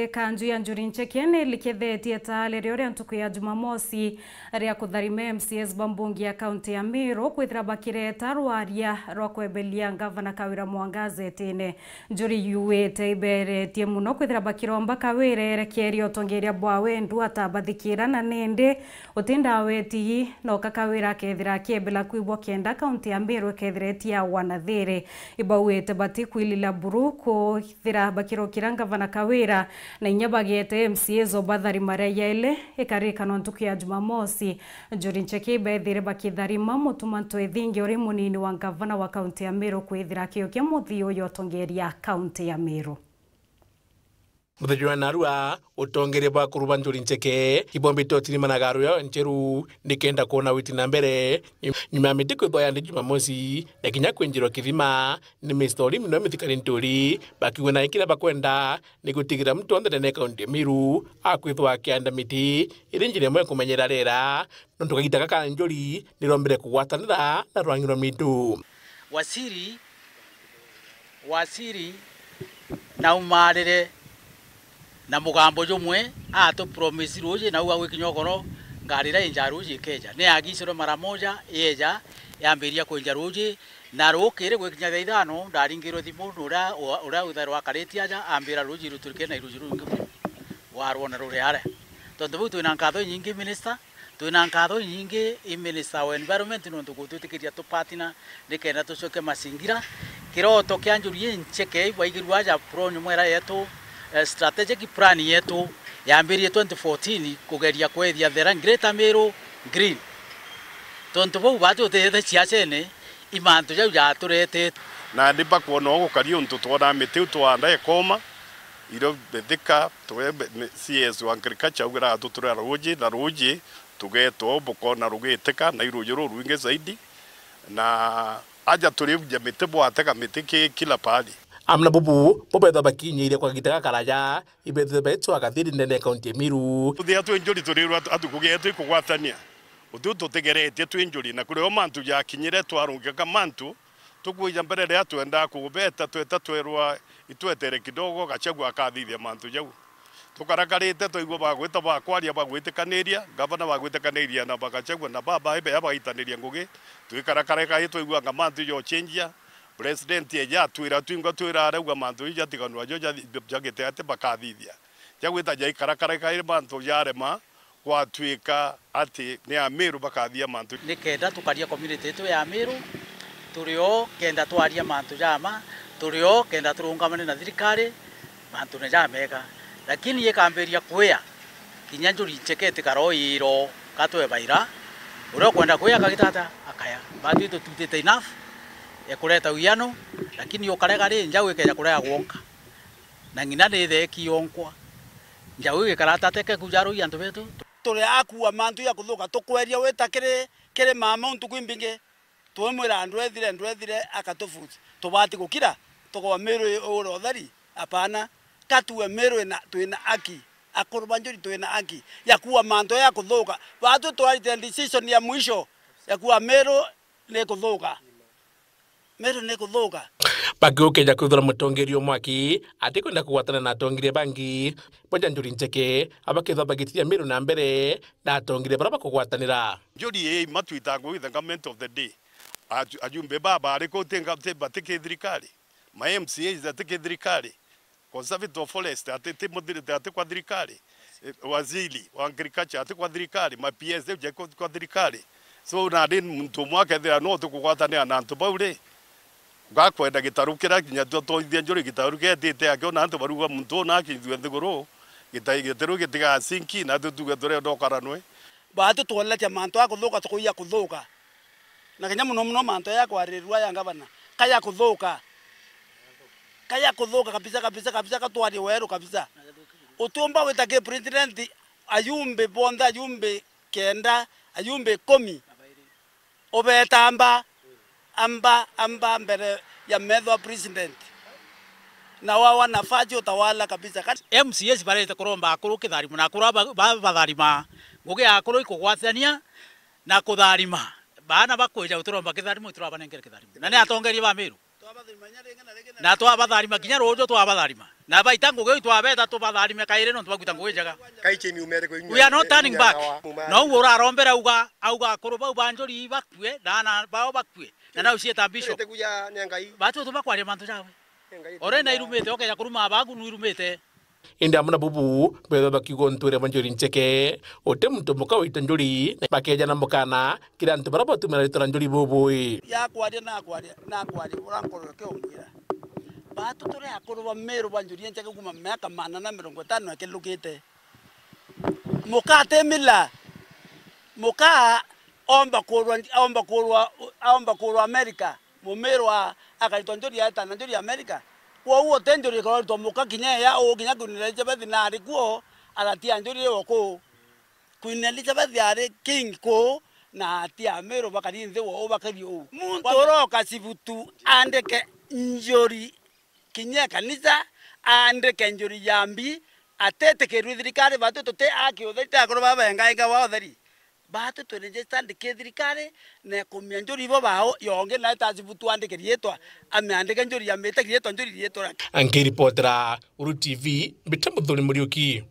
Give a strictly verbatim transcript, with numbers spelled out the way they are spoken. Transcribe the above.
Kanju ya Njuri Ncheke ni ilikithetie taale rio ria ntuku ya Jumamosi ria kutharima M C As ba mbunge ya kaunti ya Meru kwithira bakireta rwaria rwa kwebelia ngavana Kawira Mwangaza itine. Njuri yuite iberetie muno kwithira bakiromba Kawira erekerie utongeria bwa wendu atabathikira, na nindi utinda weti noka Kawira akethira akiebela kwibwa kenda kaunti ya Meru ikethira itiagwa na thiri. Ibauite batikwilila buru ku- Thira bakirokira ngavana Kawira na inya bageete M C As o batharima ria yaile ikarikana ntuku ya Jumamosi. Njuri Ncheke ibethire bakitharima Mutuma Ntwethingi uri munini wa ngavana wa kaunti ya Meru kwithira akiukia muthia uyu utongeria kaunti ya Meru. Muthenya wa narua, utongeria bwa akuru ba Njuri Ncheke ibombite utirimanaga rweo ncheru nikenda kwona witi na mbere nyuma ya miti kwithwa yandi Jumamosi na kinya kwinjirwa kithima. Ni Mister Ulimi na Mithikari Nturi bakiuga na kiria bakwenda ni gutigira muntu onthe ndene ya kaunti ya Meru akwithwa akianda miti iri njira imwe kumenyera riera, nontu kagita gaka njuri nirombire kugwatanira na rwangi rwa mitu. Wasiri, wasiri naumarire na mugambo jumwe, atupromise ruuji, na auga gwikinya ukoro ngari iria injaa ruuji ikeja. Ni agicirwe mara moja, yeja, yambiria kwinja ruuji, na rukiri gwikinya thaa ithano, ndaringirwe thimu ni uria, uria uthairwa akaritie aja, ambira ruuji ruturike na iruuji rungi buru warwona ruri aria. Tontu buu twina nkatho inyingi minister, Twina nkatho inyingi i Minister wa Environment nontu gutwitikiria tu partner nikenda tucoke masingira. Kiroto kia Njuri Incheke ibaigirua aja pro nyumwera yetu, eh, strategic plan yetu yambirie twenty fourteen kugeria kwethia thera Greater Meru green. Tontu bau bati utithite ciacene, i mantu jau jaturetete. Nandi bakwona o gukari untu twona miti iu twanda ikoma, irio bithika, twe be-, me-, C S wa agriculture augire atuturira ruuji, na ruuji tugetwa bukona rugitika na iruuji rurwingi zaidi, na aja turiuja miti bwatega miti ki kila pahali. Amwe na bubu, bubethwa bakinyiiria kwa gita gakaraja, ibethwe baitwa kathiri ndene ya kaunti ya Meru. Tuthia twi njuri turirwa atu, atu kugeetwa ikugwatania. Utiu tutigeretie twi njuri, na kurio mantu jakinyire twarungika mantu, tukwija mbere riria twendaa kubeta, tweta twerwa itwetere kidogo, Gachagua akathithia mantu jau. Tukarakarite, twaigua bagwita bakwaria bagwitikaniria, ngavana bagwitikaniria na ba Gachagua na baba ibe baitaniria ngugi, twikarakareka i twaiguanga mantu jochenjia, president eja atwira twingwa twira arauga mantu juu jatiganwa jo ja, jagite ati bakathithia. Jagwita jaikarakareka i mantu jarema, gwatuika ati ni Amiru bakathia mantu. Nikenda tukaria community yetu ya Amiru, turi o kenda twaria mantu ja ma, turi o kenda turungamane na thirikari mantune jamega. Lakini ikambiria kwia, kinya Njuri Ncheke itikara o iiro, katwe baira, uria ukwenda kwia akagita ata akaya. Batwi tututite enough ya kureta wiano, lakini ukarega ri, njau ikeja kurega gwonka. Na ng'ina ni itheeki yonkwa. Njau igikara atateke kuja arui antu betu. Turi akua mantu ya kuthuka, tukweria wita kiri, kiri mama untuku imbingi. Twimwira ndwethire, ndwethire, akatufuti. Tubati gukira, tukoa Miru ure utheri? Apana. Katue Miru ina, twina aki. Akuru ba Njuri twina aki ya kua mantu ya kuthuka. Batu twarite decision ya mwisho ya kua Miru ni kuthuka. Meru ni kuthuka. Bakiukeja kwithira mutongeria umwe aki atikwenda kugwatana na atongeria bangi, bo ja Njuri Ncheke abakethwa bagitiria Meru na mbere na atongeria baria bakugwatanira. Njuri ii matwita ngugi the government of the day. Aju-, ajumbe baba bari ku ti nga-, ti, bati ki thirikari. Ma M C As ati ki thirikari. Conservative of Forest ati ti muthiri-, ati kwa thirikari. Eh, waziri wa agriculture ati kwa thirikari, ma P S ati kwa, kwa thirikari. So, nandi muntu umwe akethira no tukugwatanira na antu bau ri, gakwenda gitaru kiria kinya twa-, twaithia Njuri gitaru kietite akiona antu baruga muntu una akithue nthiguru, gita-, gitaru gitigasinki, na tu tuge turenda ukaranwe. Batu twonetie mantu a kuthuka, tukuia kuthuka. Na kinya muno muno mantu aya ya kwaririrua ya ngavana, kaya kuthuka. Kaya kuthuka kabisa, kabisa, kabisa, katwarie weru kabisa. Utiumba wita ki president, ayumbe bonthe, ayumbe kenda, ayumbe ikumi. Ubeta amba, amba, amba mbere ya metho a president. Na wawa nafasi utawala kabisa. Ka- M C As barete kuromba akuru kitharimo, na akuru aba, ba, batharima ngugi ya akuru ikugwatania na kutharima. Baana bakwija guturomba kitharimo, iturabanengere kitharimo. Na ni atongeria ba Meru. Na twabatharima kinya ruuju twabatharima. Na baita ngugi iu twabeta tubatharime kairi nontu bagwita ngugi njega. Kai chini umere ko inywe. We are not turning back. No uguo urarombera auga, auga akuru bau ba njuri bakue, na ana bao bakue. Na nau cieta bishop. Batu tubakwaria mantu jawe. Ore na irumite, okeja kuruma bagu nu irumite. Indi amwe na bubu, bethwa bakiuga untu uria bwa njuri ncheke, uti muntu muka wita njuri, na bakejana mukana kiri antu baria batumira ritwa ria njuri bubui. Ya kwaria na kwaria, na kwaria, urankorwa kiongwira. Batu turi akuru ba Meru ba njuri ncheke kuma miaka maana na mirongo itano ikilukite. Muka ati mila, muka omba kurwa, omba kurwa, omba kurwa Amerika. Mumiru a-, akaritwa njuri aeta na njuri Amerika. Kwou uti njuri ikaritwa muka kinya eya uu kinya Queen Elizabeth na ari kuo, aratia njuri iwe kuu. Queen Elizabeth ari king kuu, na atia Amiru bakari nthi wa uu bakari uu. Muntu uroka Cibutu andike njuri kinya e kanisa, andike njuri ya mbi, atitikirwe thirikari, batu tuti aki utheri, ti akuru baba engaenga wa utheri. Batu twi registered ki thirikari, na ikumia njuri ibo bao, yongi nae ta Cibutu andike riitwa, amiandike njuri ya mite riitwa, njuri riitwa rake. Nkiripotera Uru T V, mbite Muthuri Muriuki.